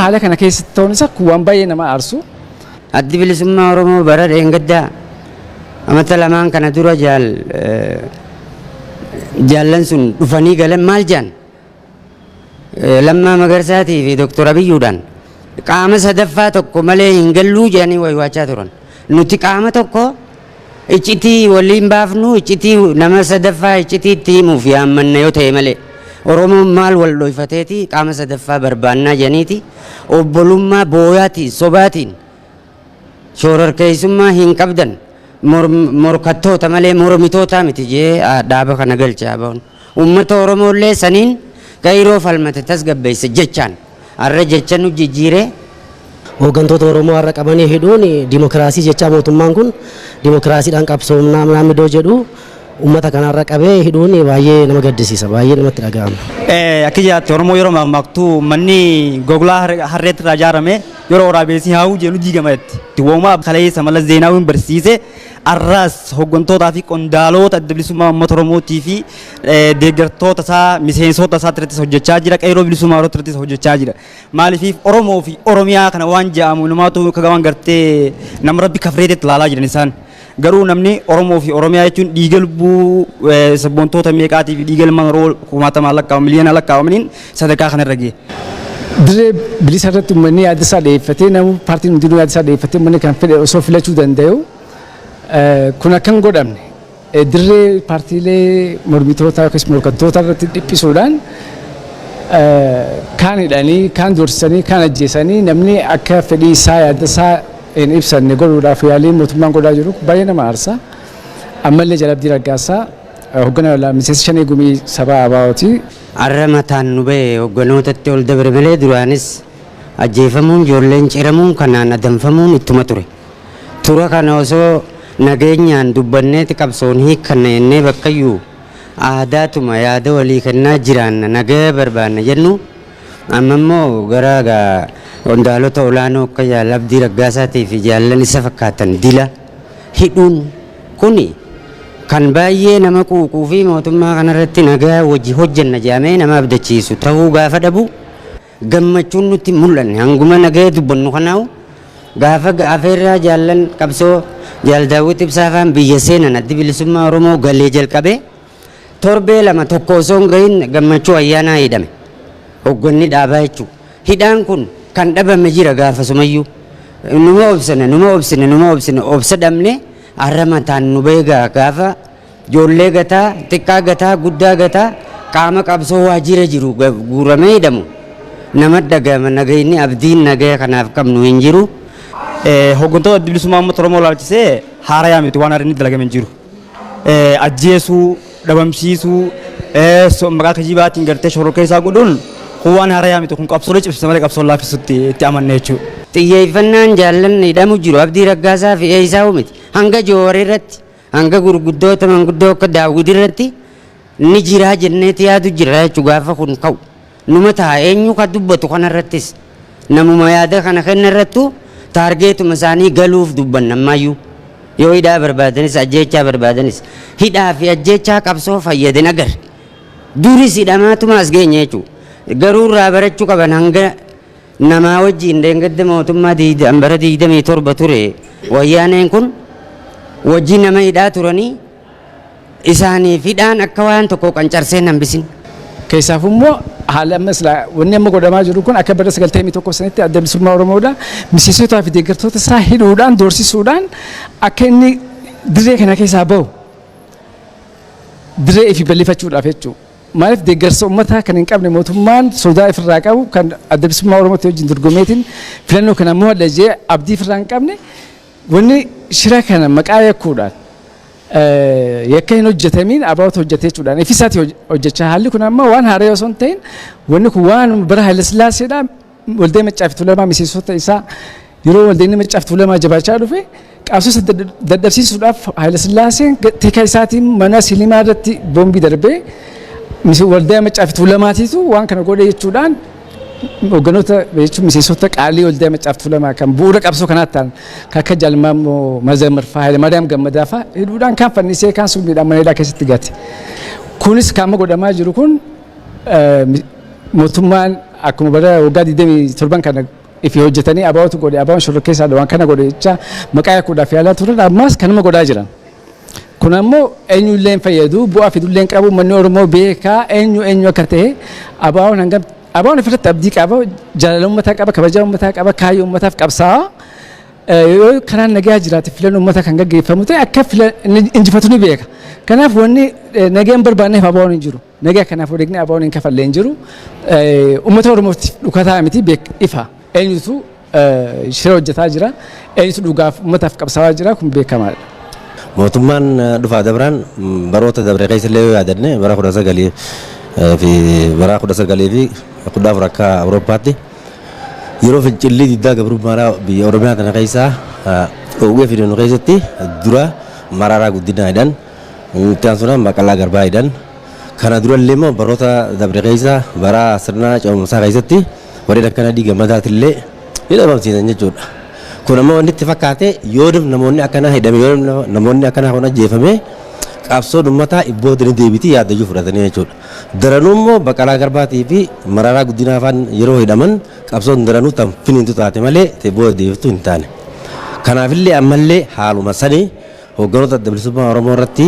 haala kana keessatti ta'uun isaa kun waan baay'ee nama aarsu. Addi Bilisummaa Oromoo bara dheengaddaa amata lamaan kana dura jaal jaallan sun dhufanii galan maal jaan, Lammaa Magarsaatii fi Doktor Abiyyuudhaan qaama sadaffaa tokko malee hin galluu jedhanii waywaachaa turan. Nuti qaama tokko iccitii waliin baafnu, iccitii nama sadaffaa iccitii itti himuuf yaammanna yoo ta'e malee. Oromoon maal wal dhoyfateeti qaama sadaffaa barbaannaa jedhaniiti obbolummaa booyaatiin sobaatiin shoorarkeessummaa hin qabdan, morkattoota malee mormitoota miti jee dhaaba kana galche ABO'n. Uummata Oromoollee saniin qeyroo falmate tasgabbeesse jechaan har'a jecha nu jijjiiree. Hooggantoota Oromoo har'a qabanii hidhuun dimokiraasii jechaa, mootummaan kun dimokiraasiidhaan qabsoomnaa naannoo jedhu uummata kanarra qabee hidhuun baay'ee nama gaddisiisa, baay'ee namatti dhaga'ama. Akka jaatti Oromoo yeroo mammaaktu, manni goglaa harreetti irraa ijaarame yeroo waraabessi haawuu jedhu diigama jetti. Wooma kaleessa Mallas Zeenaawwiin barsiise arraas hooggantootaa fi qondaalota Adda Bilisummaa Uummata Oromootii fi deeggartoota isaa, miseensota isaa irrattis hojjechaa jira. Qeerroo Bilisummaa Oromoo irrattis hojjechaa jira. Maaliif Oromoo fi Oromiyaa kana waan jedhamu inumaatu akka waan gartee nama rabbi kafreetetti ilaalaa jiran isaan. Garuu namni Oromoo fi Oromiyaa jechuun dhiiga lubbuu sabboontoota meeqaatii fi dhiiga ilmaan Oromoo kumaatamaan lakkaa'amu, miliyoona lakkaa'amaniin sadarkaa kanarra gahe. Dirree bilisa irratti uummanni yaada isaa dhiyeeffatee, namu paartiin hundinuu yaada isaa dhiyeeffatee, uummanni kan fedhe osoo filachuu danda'u, kun akka hin godhamne dirree paartiilee mormitootaa yookiis morkattoota irratti dhiphisuudhaan kaan hidhanii, kaan doorsisanii, kaan ajjeesanii, namni akka fedhii isaa yaada isaa hin ibsanne godhuudhaaf yaaliin mootummaan godhaa jiru baay'ee nama aarsa. Ammallee Jaal Abdii Raggaasaa hoogganaa miseensa Shanee Gumii Sabaa ABO'ti. Har'a mataan nu ba'e hoogganootatti ol dabre malee duraanis ajjeefamuun, ijoolleen ciramuun, kanaan adamfamuun ittuma ture. Tura kana osoo nageenyaan dubbanneeti qabsoon hiikkanna jennee bakkayyuu aadaatuma yaada walii kennaa jiraanna, nagaya barbaanna jennu, amma immoo gara qondaalota olaanoo akka Jaal Abdii Raggaasaatii fi jaallan isa fakkaatan dila hidhuun kuni kan baay'ee nama quuquu fi mootummaa kanarratti nagaa wajji hojjenna jedhamee nama abdachiisu ta'uu gaafa dhabu gammachuun nutti mul'anne. Hanguma nagaa dubbannu kanaawu gaafa afeerraa jaallan qabsoo Jaal Daawwit Ibsaa faan biyya seenan, Addi Bilisummaa Oromoo galee jalqabee torbee lama tokko osoo hin gahin gammachuu ayyaanaa hidhame hogganni dhaabaa jechuudha. Hidhaan kun kan dhabame jira. Gaafasumayyuu numa obsine, numa obsine, numa obsine, obsa dhabne. Har'a mataan nu beegaa gaafa ijoollee gataa, xiqqaa gataa, guddaa gataa, qaama qabsoo waajjira jiru guuramee hidhamu nama dhagama. Nagayni abdiin nagaya kanaaf qabnu hin jiru. Hooggantoota Adda Bilisummaa Uummata Oromoo ilaalchisee haarayaa miti, waan haaraan inni dalagame hin jiru. Ajjeesuu, dhabamsiisuu, maqaa kijibaatiin gartee shororkeessaa godhuun kun waan haarayaa miti, kun qabsoolee cimsisa malee qabsoo laaffisutti itti amanne jechuudha. Xiyyeeffannaan jaallan hidhamu jiru Abdii Raggaasaa fi Eeyisaa miti. Hanga Joowar irratti, hanga gurguddoota manguddoo akka Daawwid irratti ni jiraa jenneeti yaadu jira jechuudha gaafa kun ka'u. Numa ta'a, eenyu ka dubbatu kanarrattis namuma yaada kana kenna irrattu taargeetuma isaanii galuuf dubbanna ammayyuu. Yoo hidhaa barbaadanis, ajjeechaa barbaadanis, hidhaa fi ajjeechaa qabsoo fayyadan agarre. Duris hidhamaatuma as geenye jechuudha. Garuu irraa barachuu qaban hanga namaa wajjin dheengadda mootummaa bara 27 ture wayyaaneen kun wajjin nama hidhaa turanii isaaniif hidhaan akka waan tokko qancarsee hambisin. Keessaaf immoo haala amma silaa wanni amma godhamaa jiru kun akka bara 91 sanitti Adda Bilisummaa Oromoodha. Miseensotaa fi deeggartoota isaa hidhuudhaan, doorsisuudhaan akka inni dirree kana keessaa bahu dirree ifi bal'ifachuudhaaf jechuudha. Maaliif deeggarsa uummataa kan hin qabne, mootummaan sodaa ifirraa qabu, kan Adda Bilisummaa Oromootti wajjin dorgomeetiin filannoo kana immoo jee abdii ifirraa hin qabne, wanni shira kana maqaa yakkuudhaan yakka hin hojjetamiin ABOtu hojjete jechuudhaan ifisaati hojjechaa. Haalli kun amma waan haaraa osoo hin ta'in, wanni kun waan bara Haayile Sillaaseedha. Waldee Maccaa fi Tuulamaa miseensota isaa yeroo waldeen Maccaa fi Tuulamaa jabaachaa dhufe qabsoo dadhabsiisuudhaaf Haayile Sillaaseen tika isaatiin mana silimaa irratti boombii darbee waldaa Maccaa fi Tuulamaatiitu waan kana godhe jechuudhaan hoogganoota jechuun miseensota qaalii waldaa Maccaa fi Tuulamaa kan bu'uura qabsoo kanaatti ta'an kan akka Jaal Maammoo Mazamir fa'aa, Hayilemaariyaam Gammadaa fa'aa hidhuudhaan kaan fannisee, kaan summiidhaan mana hidhaa keessatti gate. Kunis kan amma godhamaa jiru kun Mootummaan akkuma bara waggaa 27 kana ifi hojjetanii abaa'otu godhe, abaa'oon shororkeessaadha, waan kana godhe jecha maqaa yakkuudhaaf yaalaa turan, ammas kanuma godhaa jiran. Kun ammoo eenyullee hin fayyadu, bu'aa fidullee hin qabu. Uummanni Oromoo beekaa eenyu eenyu akka ta'e, abaa'oon hangam abaa'oon ofirratti abdii qaba, jaalala uummataa qaba, kabajaa uummataa qaba, kaayyoo uummataaf qabsaa'a. Yoo karaan nagaa jiraate filannoo uummataa kan gaggeeffamu ta'e akka injifatu ni beeka. Kanaaf wanni nagaa hin barbaanneef abaa'oon hin jiru. Nagaa kanaaf wareegni abaa'oon hin kafallee hin jiru. Uummata Oromootiif dhukataa miti, ifa. Eenyutu shira hojjetaa jira, eenyutu dhugaaf uummataaf qabsaa'aa jira, kun beekamaadha. Mootummaan dhufaa dabraan baroota dabre keessa illee yoo yaadanne, bara 19 fi bara 1914 akka Awurooppaatti yeroo fincilli diddaa gabrummaadhaa biyya Oromiyaa kana keessaa dhoowwee fidanu keessatti dura Mararaa Guddinaa jedhan, itti aansuudhaan Baqqalaa Garbaa jedhan. Kana durallee immoo baroota dabre keessa bara sirna ce'umsaa keessatti warreen akka Nadhii Gammadaatillee ni dhabamsiisan jechuudha. Kun ammoo wanni itti fakkaate, yoo namoonni akkanaa hidhame, yoo namoonni akkanaa kun ajjeefame, qabsoon uummataa ibbooda ni deebiti yaadayyuu fudhatanii jechuudha. Daranuu immoo Baqqalaa Garbaatii fi Mararaa Guddinaa faan yeroo hidhaman qabsoon daranuu tan finiintu taate malee booda deebiftuu hin taane. Kanaafillee ammallee haaluma sanii hoogganoota Adda Bilisummaa Oromoo irratti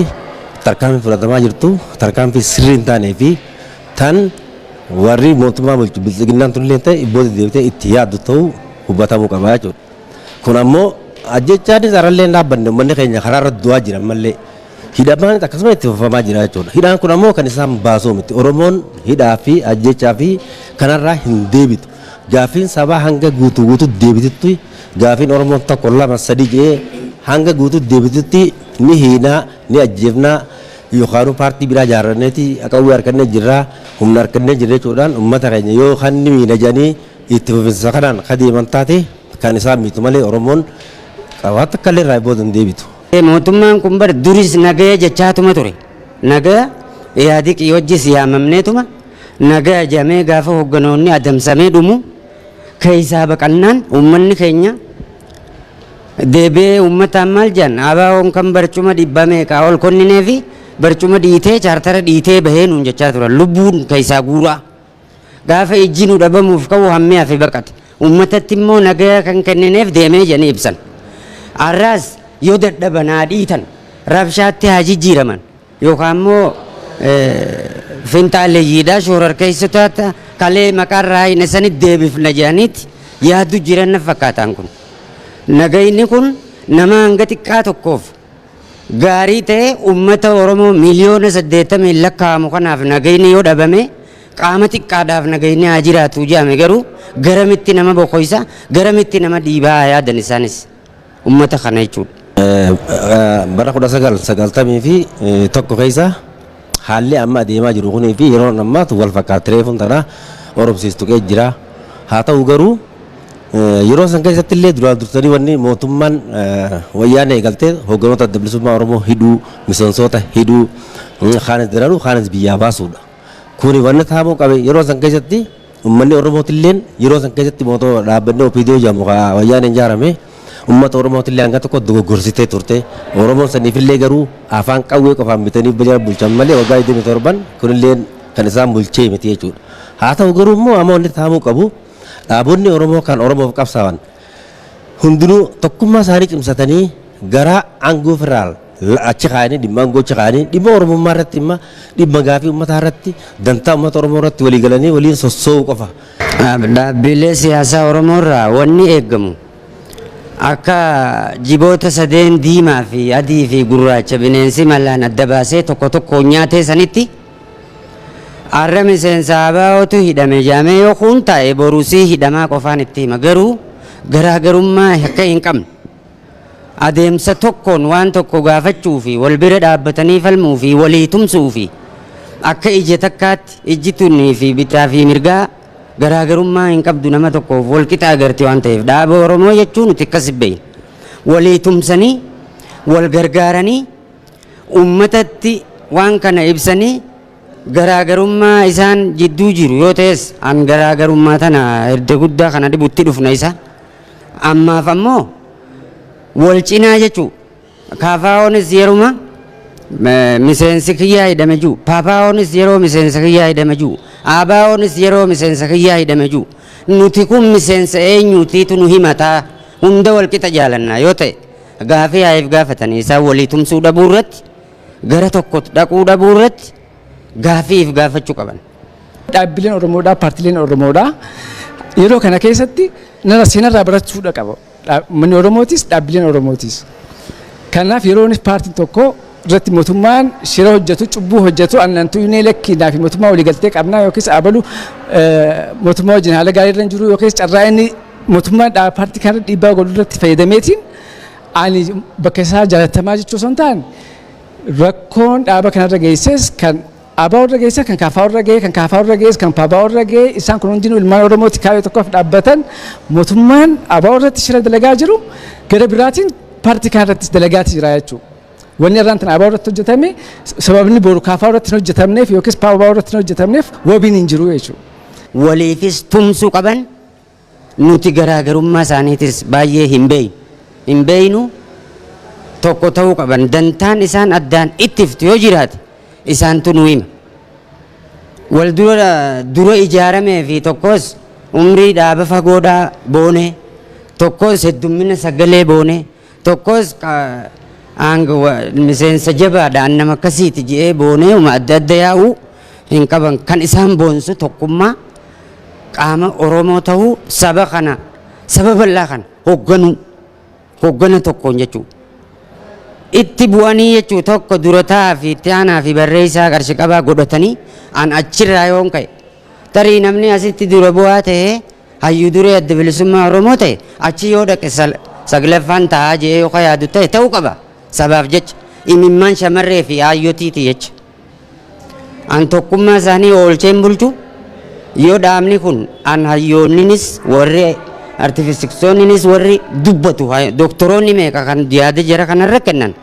tarkaanfii fudhatamaa jirtu tarkaanfii sirrii hin taanee fi tan warri mootummaa bulchu biltsiginnaan tullee ta'e ibbooda deebitee itti yaaddu ta'uu hubatamuu qaba jechuudha. Kun ammoo ajjechaanis harallee hin dhaabbanne, uummanni keenya karaa irra du'aa jira ammallee. Hidhamaanis akkasuma itti fufamaa jira jechuudha. Hidhaan kun ammoo kan isaan baasuu miti. Oromoon hidhaa fi ajjechaa fi kanarraa hin deebitu. Gaaffiin sabaa hanga guutuu guutuu deebitutti, gaaffiin Oromoon tokko lama sadii jedhee hanga guutuu deebitutti ni hiinaa, ni ajjeefnaa, yookaan paartii biraa ijaarranneeti qawwee harkannee jirraa, humna harkannee jirra jechuudhaan uummata keenya yoo kan ni miina jedhanii itti fufinsa kanaan kadeeman taate kan isaan miitu malee Oromoon waan takka illee irraa booda hin deebitu. Mootummaan kun bar duris nagaya jechaatuma ture. Nagaya yaadiqii wajjis yaamamneetuma nagaya jamee gaafa hoogganoonni adamsamee dhumu keessaa baqannaan uummanni keenya deebi'ee uummataan maal jedhan, ABO'n kan barcuma dhibba meeqaa ol konninee fi barcuma dhiitee chaartara dhiitee bahee nuun jechaa turan, lubbuun keessaa guuraa. Gaafa ijji nu dhabamuuf ka'u hammee hafe baqate. Uummatatti immoo nagaya kan kennineef deemee jedhanii ibsan. Har'aas yoo dadhaban haa dhiitan, rabshaatti haa jijjiiraman, yookaan immoo finxaaleyyiidhaa shoorarkeessitoota kalee maqaarraa hin isanitti deebifna jedhaniiti yaaddu jiran na fakkaataan kun. Nagayni kun nama hanga xiqqaa tokkoof gaarii ta'e, uummata Oromoo 80 miliyoona lakkaa'amu kanaaf nagayni yoo dhabame, qaama xiqqaadhaaf nagayni haa jiraatu jedhame garuu garamitti nama boqoysa, garamitti nama dhiibaa haa yaadan isaanis uummata kana jechuudha. Bara 1991 keessa haalli amma adeemaa jiru kunii fi yeroo ammaatu wal fakkaata, reefuun tana oromsiistu qee jira. Haa ta'u garuu yeroo san keessatti illee duraan dursanii wanni mootummaan wayyaanee eegaltee hoogganoota Adda Bilisummaa Oromoo hidhuu, miseensota hidhuu, kaanis dararuu, kaanis biyyaa baasuudha. Kuni wanni taa'amuu qabe, yeroo san keessatti uummanni Oromootilleen yeroo san keessatti mootummaa dhaabbanni OPDO jedhamu wayyaaneen ijaarame uummata Oromootillee hanga tokko dogoggorsitee turte. Oromoon saniifillee garuu afaan qawwee qofaan bitanii biyya bulchan malee waggaa 27 kunillee kan isaan bulchee miti jechuudha. Haa ta'u garuu immoo amma wanni taa'amuu qabu, dhaabonni Oromoo kan Oromoof qabsaa'an hundinuu tokkummaa isaanii cimsatanii gara aangoo federaal achi kaa'anii, dhimma aangoo achi kaa'anii, dhimma Oromummaa irratti, dhimma dhimma gaafii uummataa irratti, dantaa uummata Oromoo irratti walii galanii waliin sossoo'uu qofa. Dhaabbilee siyaasaa Oromoo irraa wanni eeggamu akka jiboota sadeen diimaa fi adii fi gurraacha bineensi malaan adda baasee tokko tokko nyaatee sanitti, har'a miseensa ABO'tu hidhame jaamee yoo kun taa'e borusii hidhamaa qofaan itti hima, garuu garaagarummaa akka hin qabne adeemsa tokkoon waan tokko gaafachuu fi wal bira dhaabbatanii falmuu fi walii tumsuu fi akka ija takkaatti, ijji tunnii fi bitaa fi mirgaa garaagarummaa hin qabdu, nama tokkoof wal qixa agarti waan ta'eef, dhaaba Oromoo jechuun nuti akkas beekna. Walii tumsanii, wal gargaaranii, uummatatti waan kana ibsanii, garaagarummaa isaan jidduu jiru yoo ta'es an garaagarummaa tana erga guddaa kana dhibutti dhufna isa. Ammaaf ammoo wal cinaa jechuu, KFO'nis yeruma miseensi kiyyaa hidhame jiru, PPO'nis yeroo miseensi kiyyaa hidhame jiru. ABOnis yeroo miseensa kiyyaa hidhame jiru. Nuti kun miseensa eenyuutiitu nu himataa hunda walqixa jaalannaa yoo ta'e gaafii haayiif gaafatanii isaan walii tumsuu dhabuu irratti gara tokko dhaquu dhabuu irratti gaafiif gaafachuu qaban. Dhaabbileen Oromoodhaa, paartileen Oromoodhaa yeroo kana keessatti nara seenarraa barachuudha qaba. Manni Oromootis dhaabbileen Oromootis. Kanaaf yeroonis paartiin tokko irratti mootummaan shira hojjetu, cubbuu hojjetu, annantu inni lakkinaa fi mootummaa waliigaltee qabnaa yookiis abalu mootummaa wajjin haala gaarii irra hin jiru yookiis carraa inni mootummaan paartii kana dhiibbaa godhu irratti fayyadameetiin ani bakka isaa jaalatamaa jechuu osoo hin taane rakkoon dhaaba kanarra geesses kan ABO irra geesse, kan KFO irra ga'e, kan KFO irra geesse, kan PABO irra ga'e, isaan kun hundinuu ilmaan Oromooti kaayyoo tokkoof dhaabbatan. Mootummaan ABO irratti shira dalagaa jiru gara biraatiin paartii kana irrattis dalagaati jira jechuudha. Wanni irraan tan ABO irratti hojjetame sababni boru KFO irratti hin hojjetamneef yookiis PABO irratti hin hojjetamneef wabiin hin jiru jechuudha. Waliifis tumsuu qaban. Nuti garaagarummaa isaaniitis baay'ee hin beeynu. Hin beeynu, tokko ta'uu qaban. Dantaan isaan addaan ittiftu yoo jiraate isaantu nu hima. Wal dura dura ijaaramee fi tokkos umrii dhaaba fagoodhaa boone, tokkos heddummina sagalee boone, tokkos miseensa jabaadhaan nama akkasiiti je'ee boonee uma adda adda yaa'uu hin qaban. Kan isaan boonsu tokkummaa qaama Oromoo ta'uu, saba kana, saba bal'aa kana hoogganuu, hooggana tokkoon jechuudha. Itti bu'anii jechuu tokko durataa fi itti aanaa fi barreessaa qarshii qabaa godhatanii an achirraa yoon ka'e tarii namni asitti dura bu'aa ta'ee hayyuu duree Adda Bilisummaa Oromoo ta'e achi yoo dhaqe saglaffaan ta'aa je'ee yoo yaadu ta'e ta'uu qaba sabaaf jecha, imimmaan shamarree fi haayyotiiti jecha. An tokkummaa isaanii oolcheen bulchu yoo dhaabni kun an hayyoonninis warri artifistiksonninis warri dubbatu doktoroonni meeqa kan yaada jara kanarra kennan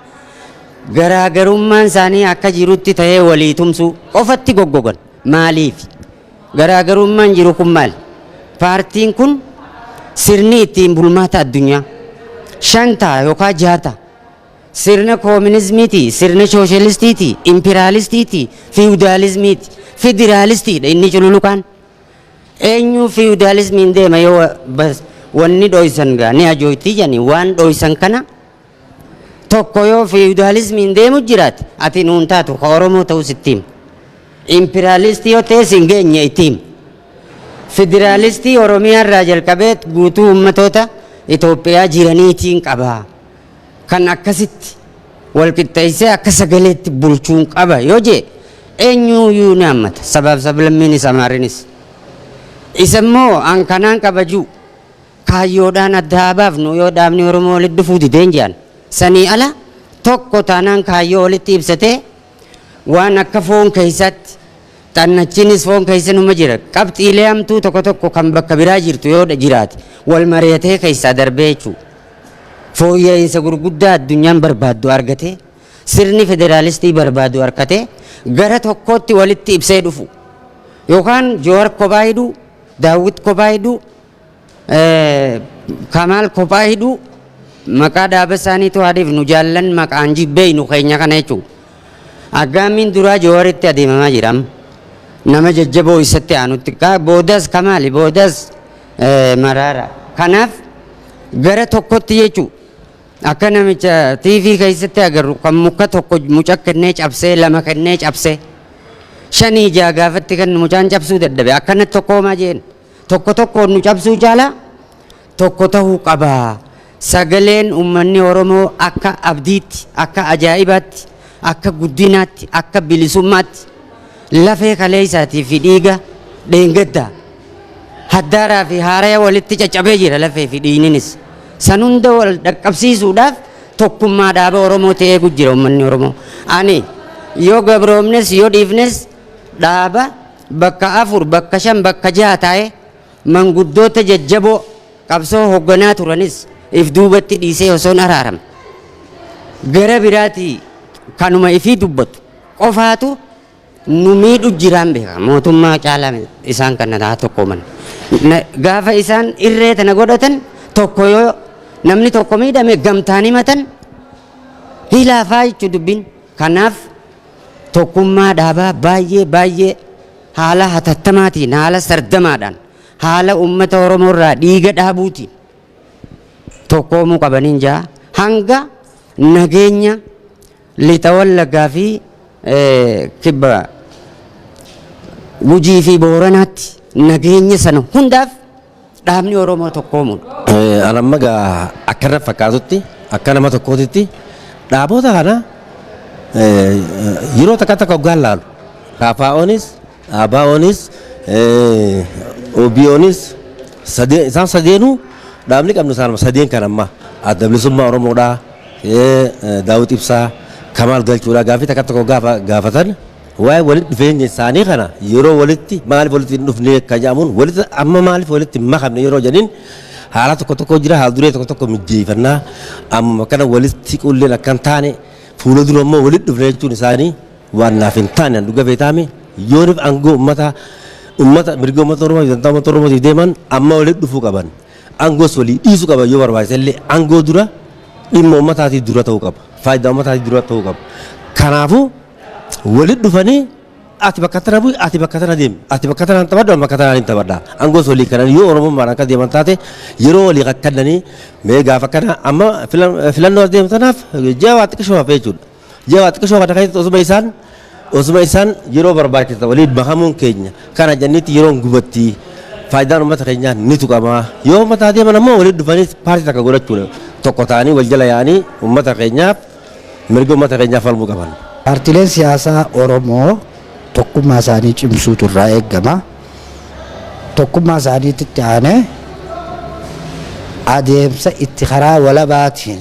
garaagarummaan isaanii akka jirutti ta'ee walii tumsuu qofatti goggogan. Maaliif garaagarummaan jiru kun maali? Paartiin kun sirni ittiin bulmaata addunyaa shan ta'a yookaan jaha ta'a, sirna koominizmiiti, sirna sooshaalistiiti, impiraalistiiti, fiwudaalizmiiti, federaalistiidha. Inni cululuqaan eenyu fiwudaalizmiin deema yoo wanni dhoysan gaa ni ajooyti jani waan dhoysan kana tokko yoo fiwudaalizmiin deemu jiraate ati nuun taatu ka Oromoo ta'uu sitti hima. Impiraalistii yoo ta'e sin geenye itti hima. Federaalistii Oromiyaa irraa jalqabee guutuu uummatoota Itoophiyaa jiraniitiin qaba. Kan akkasitti walqixxeessee akka sagaleetti bulchuun qaba yoo jee eenyuyyuu ni hammata, sabaaf sablammiinis amaarinis. Isa immoo an kanaan kabaju kaayyoodhaan adda haa baafnu yoo dhaabni Oromoo walitti dhufuu dideen jedhan. Sanii ala tokko taanaan kaayyoo walitti ibsatee waan akka foon keessatti xannachiinis foon keessa numa jira. Qabxiilee hamtuu tokko tokko kan bakka biraa jirtu yoo jiraate wal mari'atee keessaa darbee jechuudha. Fooyya'insa gurguddaa addunyaan barbaaddu argatee, sirni federaalistii barbaadu argatee gara tokkootti walitti ibsee dhufu. Yookaan Joowar kophaa hidhuu, Daawwit kophaa hidhuu, Kamaal kophaa hidhuu, maqaa dhaaba isaaniitu haadhiif nu jaallan maqaan jibbeeynu keenya kana jechuudha. Aggaammiin duraa Joowaritti adeemamaa jira amma. Nama jajjaboo isatti aanutti boodas Kamaali, boodas Maraara. Kanaaf gara tokkotti jechuudha. Akka namicha TV keessatti agarru kan muka tokko muca kennee cabsee, lama kennee cabsee, shanii jaha gaafatti kan mucaan cabsuu dadhabe akkanatti tokko homaa jeen tokko tokkoon nu cabsuu caalaa tokko ta'uu qaba. Sagaleen uummanni Oromoo akka abdiitti, akka ajaa'ibaatti, akka guddinaatti, akka bilisummaatti lafee kaleessaatii fi dhiiga dheengaddaa haddaaraa fi haaraya walitti caccabee jira lafee fi dhiigninis. San hunda wal dhaqqabsiisuudhaaf tokkummaa dhaaba Oromoo ta'ee jira uummanni Oromoo. Ani yoo gabroomnes yoo dhiifnes dhaaba bakka afur, bakka shan, bakka jaha taa'ee manguddoota jajjaboo qabsoo hoogganaa turanis if duubatti dhiisee osoo hin araaramne. Gara biraatii kanuma ifii dubbatu qofaatu nu miidhu jiraan beeka. Mootummaa caalaa isaan kana haa tokkooman. Gaafa isaan irree tana godhatan tokko yoo namni tokko miidhame gamtaan himatan hilaafaa jechuu dubbiin. Kanaaf tokkummaa dhaabaa baay'ee baay'ee Haala hatattamaatiin, haala sardamaadhaan, haala uummata Oromoo irraa dhiiga dhaabuutiin tokkoomuu qabaniin jaa. Hanga nageenya Lixa Wallaggaa fi kibba Gujii fi Booranaatti nageenya sana hundaaf dhaabni Oromoo tokkoomuudha. Anamma gaa akka irra fakkaatutti, akka nama tokkootitti, dhaabota kana yeroo takka takka hoggaan laalu, KFOnis, ABOnis, OBOnis, isaan sadeenuu, dhaabni qabnu isaan sadeen kan amma Adda Bilisummaa Oromoodhaa, Daawit Ibsaa, Kamaal Galchuudhaa, gaaffii takka tokko gaafa gaafatan waa'ee walitti dhufeenya isaanii kana, yeroo walitti maaliif walitti hin dhufne kan jedhamuun, walitti amma maaliif walitti hin makamne yeroo jedhin, haala tokko tokko jira, haala duree tokko tokko mijjeeffannaa amma kana walitti qulleen akka hin taane, fuula dura immoo walitti dhufne jechuun isaanii waan naaf hin taane. Dhuga feetaame, yoonif aangoo ummata ummata, mirga ummata Oromoo fi dantaa ummata Oromootiif deeman, amma walitti dhufuu qaban. Aangoos walii dhiisuu qaban yoo barbaachise illee. Aangoo dura dhimma uummataatiif dura ta'uu qaba, faayidaa uummataatiif dura ta'uu qaba. Kanaafuu walitti dhufanii, ati bakka tana bu'i, ati bakka tana deemi, ati bakka tanaan taphadhu, ani bakka tanaan hin taphadha, aangoos walii kanan yoo Oromummaan akka deeman taate, yeroo walii kakkannanii mee gaafa kana amma filannoo as deemu tanaaf ji'a waa xiqqishoo hafe jechuudha. Ji'a waa xiqqishoo kana keessatti osuma isaan yeroo barbaachisa waliin makamuun keenya kana jennitti yeroon gubatti, faayidaan uummata keenyaa ni tuqama. Yoo uummataa deeman ammoo waliin dhufanii paartii takka godhachuudha, tokko ta'anii wal jala yaa'anii uummata keenyaaf, mirga uummata keenyaaf falmuu qaban. Paartiileen siyaasaa Oromoo tokkummaa isaanii cimsuutu irraa eegama. Tokkummaa isaaniitti aanee adeemsa itti karaa walabaatiin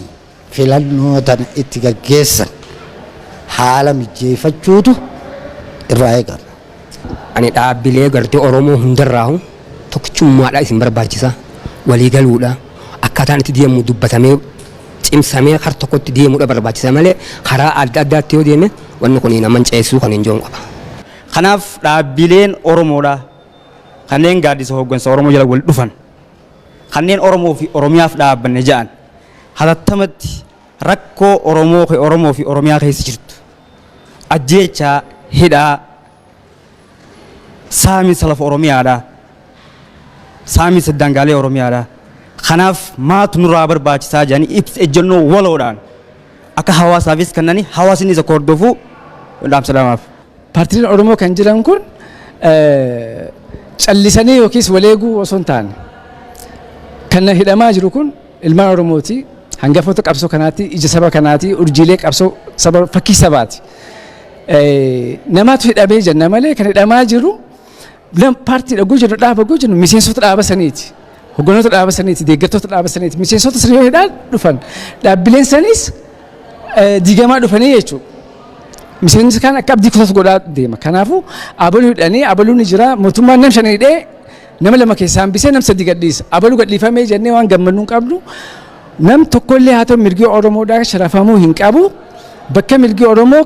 filannoo tana itti gaggeessan haala mijeeffachuutu irraa eegama. Ani dhaabbilee gartee Oromoo hundarraahu tokkichummaadha isin barbaachisa. Waliigaluudha. Akkaataan itti deemu dubbatamee, cimsamee kar tokkotti deemuudha barbaachisa malee, karaa adda addaatti yoo deeme wanni kun nama ceessuu kan hin jiru qaba. Kanaaf dhaabbileen Oromoodha kanneen gaaddisa hooggansa Oromoo jala wal dhufan, kanneen Oromoo fi Oromiyaaf dhaabbanne ja'an, hatattamatti rakkoo Oromoo fi Oromiyaa keessa jirtu, ajjeechaa, hidhaa, saaminsa lafa Oromiyaadha, saaminsa daangaalee Oromiyaadha, kanaaf maatu nurraa barbaachisaa jedhanii ibsa ejjennoo waloodhaan akka hawaasaafis kennanii hawaasni isa hordofuu dhaamsa lamaaf. Paartiileen Oromoo kan jiran kun callisanii yookiis waleeguu osoo hin taane, kan hidhamaa jiru kun ilmaan Oromooti. Hangafoota qabsoo kanaati, ija saba kanaati, urjiilee qabsoo saba, fakkii sabaati. Namaatu hidhamee jenna malee, kan hidhamaa jiru paartii dhaguu jennu, dhaaba dhaguu jennu, miseensota dhaaba saniiti. Hogganoota dhaaba saniiti, deeggartoota dhaaba saniiti. Miseensota sanii yoo hidhaa dhufan, dhaabbileen saniis diigamaa dhufanii jechuudha. Miseensi kaan akka abdii kutatu godhaa deema. Kanaafuu abaluu hidhanii, abaluu ni jira, mootummaan nam shan hidhee nama lama keessaa hambisee nam sadi gadhiisa. Abaluu gadhiifamee jennee waan gammannuu hin qabnu. Nam tokkollee haa ta'u, mirgi Oromoodhaa sharafamuu hin qabu. Bakka mirgi Oromoo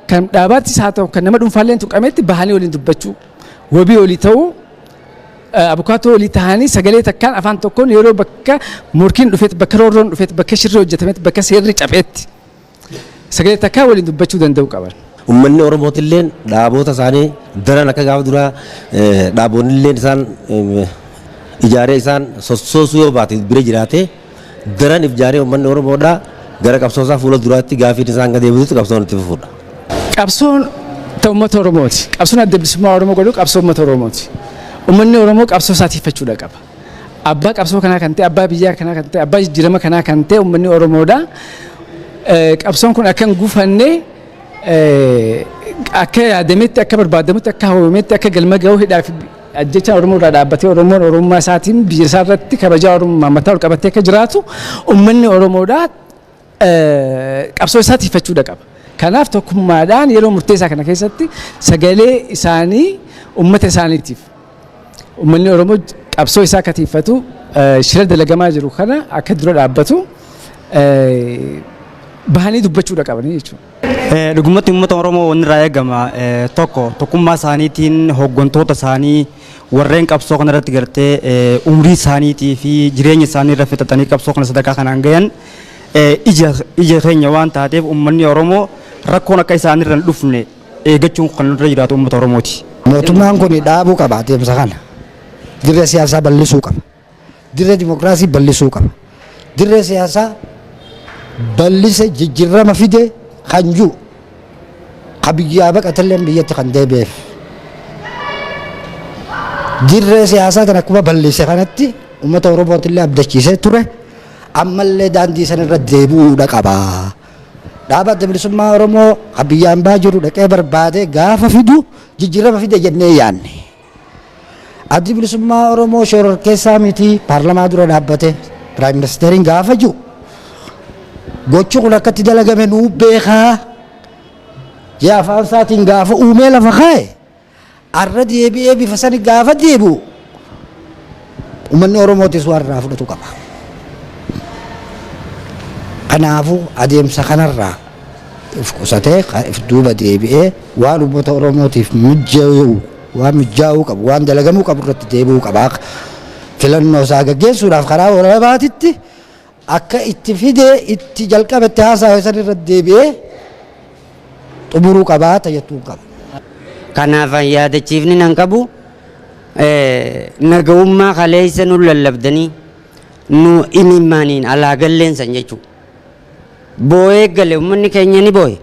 kan dhaabaattis haa ta'u, kan nama dhuunfaallee tuqametti, bahanii waliin dubbachuu, wabii olii ta'uu, abukaatoo olii ta'anii, sagalee takkaan, afaan tokkoon, yeroo bakka morkiin dhufetti, bakka roorroon dhufetti, bakka shirri hojjetametti, bakka seerri cabeetti sagalee takkaan waliin dubbachuu danda'uu qaban. Uummanni Oromootilleen dhaaboota isaanii daran akka gaafa duraa dhaaboonnilleen isaan ijaaree isaan sossoosuu yoo baate, bira jiraate, daran ijaaree uummanni Oromoodhaa gara qabsoo isaa fuula duraatti gaafiin isaan gad deebisutti qabsoon itti fufuudha. Qabsoon ta uummata Oromooti. Qabsoon Adda Bilisummaa Oromoo godhu qabsoo uummata Oromooti. Uummanni Oromoo qabsoo isaa tiifachuudha qaba. Abbaa qabsoo kanaa kan ta'e, abbaa biyyaa kanaa kan ta'e, abbaa jijjiirama kanaa kan ta'e uummanni Oromoodha. Qabsoon kun akka hin gufanne, akka yaadametti, akka barbaadamutti, akka hawwametti akka galma ga'u, hidhaa fi ajjechaan Oromoo irraa dhaabbatee, Oromoon Oromummaa isaatiin biyya isaa irratti kabajaa Oromummaa mataa ol qabatee akka jiraatu, uummanni Oromoodha qabsoo isaa tiifachuudha qaba. Kanaaf tokkummaadhaan yeroo murteessaa kana keessatti sagalee isaanii uummata isaaniitiif, uummanni Oromoo qabsoo isaa akka tiifatu, shira dalagamaa jiru kana akka dura dhaabbatu bahanii dubbachuudha qabanii jechuudha. Dhugumatti uummata Oromoo wanni irraa eegama tokko, tokkummaa isaaniitiin hooggantoota isaanii warreen qabsoo kana irratti gartee umrii isaaniitii fi jireenya isaanii irra fixatanii qabsoo kana sadarkaa kanaan gahan ija keenya waan taateef, uummanni Oromoo rakkoon akka isaanirra hin dhufne eeggachuun kan irra jiraatu uummata Oromooti. Mootummaan kun dhaabuu qaba adeemsa kana. Dirree siyaasaa bal'isuu qaba. Dirree dimokiraasii bal'isuu qaba. Dirree siyaasaa bal'ise jijjiirama fide kan jiru ka biyyaa baqatellee biyyatti kan deebi'eef. Dirree siyaasaa kan akkuma bal'ise kanatti uummata Oromootillee abdachiisee ture ammallee daandii sanarra deebi'uudha qaba. Dhaaba Adda Bilisummaa Oromoo kan biyyaan baa jiru dhaqee barbaadee gaafa fidu jijjiirama fide jennee yaanne. Addi Bilisummaa Oromoo shororkeessaa miti paarlamaa dura dhaabbate piraayim ministeeriin gaafa jiru gochi kun akkatti dalagame nuu beekaa jee afaan isaatiin gaafa uumee lafa kaa'e arra deebi'ee bifa sani gaafa deebi'u uummanni Oromootis waan irraa fudhatu qaba. Kanaafuu adeemsa kanarraa if qusatee if duuba deebi'ee waan uummata Oromootiif mijaa'u waan mijaa'uu qabu waan dalagamuu qabu irratti deebi'uu qaba. Filannoo isaa gaggeessuudhaaf karaa walabaatitti akka itti fidee itti jalqabetti haasa'e san irratti deebi'ee xumuruu qabaa tajaajiluu qaba. Kanaaf yaadachiifni nan qabu naga'ummaa kaleessa nu lallabdanii nu imimmaaniin alaa galleensan jechuudha. Boo'ee gale uummanni keenya ni boo'e.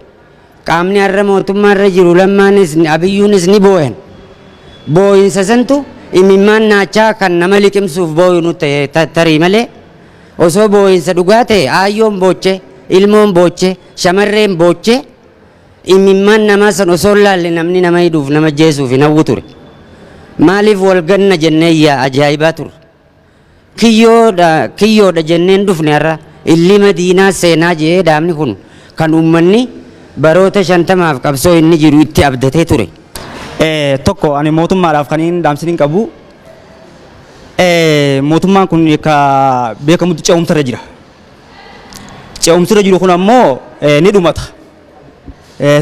Qaamni har'a mootummaa irra jiru lammaanis abiyyuunis ni boo'an. Boo'insa santu imimmaan naachaa kan nama liqimsuuf boo'u nu ta'e tarii malee osoo boo'insa dhugaa ta'e aayyoon booche ilmoon booche shamarreen booche imimmaan namaa san osoo hin laalle namni nama hidhuuf nama jeesuuf hin hawwu ture. Maaliif wal ganna jennee yaa ajaa'ibaa turre. Kiyyoodha jenneen dhufne har'a illi madiinaa seenaa jee dhaabni kun kan uummanni baroota 50f qabsoo inni jiru itti abdatee ture. Tokko ani mootummaadhaaf kan inni dhaamsiniin qabu mootummaan kun akka beekamutti ce'umsarra jira. Ce'umsarra jiru kun ammoo ni dhumata.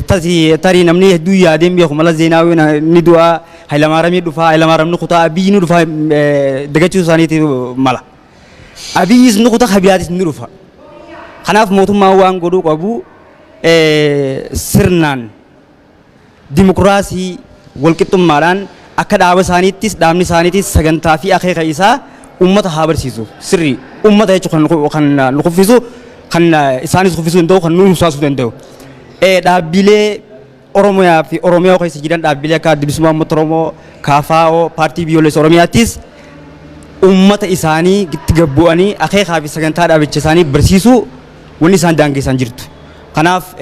Tarii namni hedduu yaadeen beeku mala Zeenaawii ni du'a Hayilamaariyaam dhufa Hayilamaariyaam ni kutaa Abiyyi ni dhufa dagachuu isaaniitii mala. Abiyyis ni kutaa Habiyaatis ni dhufa. Kanaaf mootummaan waan godhuu qabu sirnaan dimokiraasii walqixxummaadhaan akka dhaaba isaaniittis dhaabni isaaniittis sagantaa fi akeeka isaa uummata haa barsiisu. Sirrii uummata jechuun kan nu kuffisu kan isaanis kuffisuu danda'u kan nu ibsaasuu danda'u. Dhaabbilee Oromiyaa fi Oromiyaa keessa jiran dhaabbilee akka Adda Bilisummaa Uummata Oromoo, KFO, Paartii Biyyoolessa Oromiyaattis uummata isaanii itti gabbu'anii akeekaa fi sagantaa dhaabicha isaanii barsiisuu wanni isaan daangessan jirtu. Kanaaf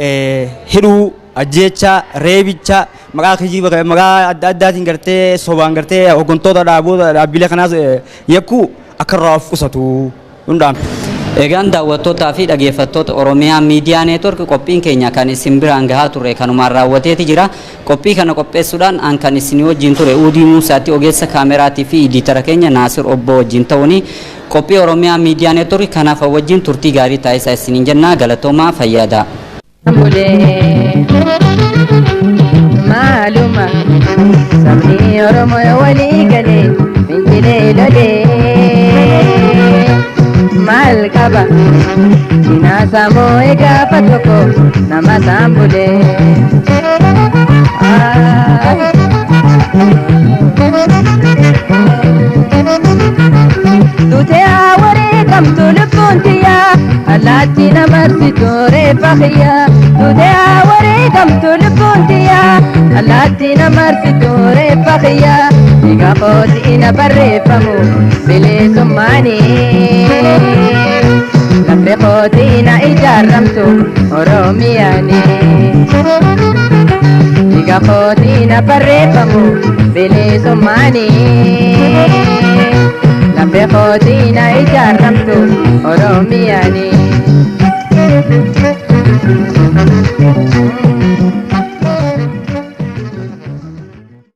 hidhuu, ajjeecha, reebicha, maqaa kijiba maqaa adda addaatiin gartee sobaan gartee hooggantoota dhaabbilee kanaas yakkuu akka irraa of qusatu hundaan. Egaan daawwattootaa fi dhaggeeffattoota Oromiyaa Miidiyaa Neetwork qophiin keenya kan isin biraan gahaa turre kanumaan raawwateeti jira. Qophii kana qopheessuudhaan an kan isin wajjin ture Uudii Muusaatti ogeessa kaameraatii fi idiitara keenya Naasir Obbo wajjin ta'uuni qophii Oromiyaa Miidiyaa Neetwork kanaaf wajjin turtii gaarii taasisaa isiniin jenna galatoomaa fayyadaa. Maaluma sabni Oromoo walii galee fincilee lolee maal qaba cinaasaa moo'ee gaafa tokko nama isaan bulee. Duutee wareegamtu lubbuun tiyyaa allaatti namarsitu reeffa kiyyaa. Duutee wareegamtu lubbuun tiyyaa allaatti namarsitu reeffa kiyyaa. Dhiiga kootiin barreeffamu bilisummaanii. Lafti kootiin ijaaramtu Oromiyaanii. Dhiiga kootiin barreeffamu bilisummaanii. Lafti kootiin ijaaramtu Oromiyaanii.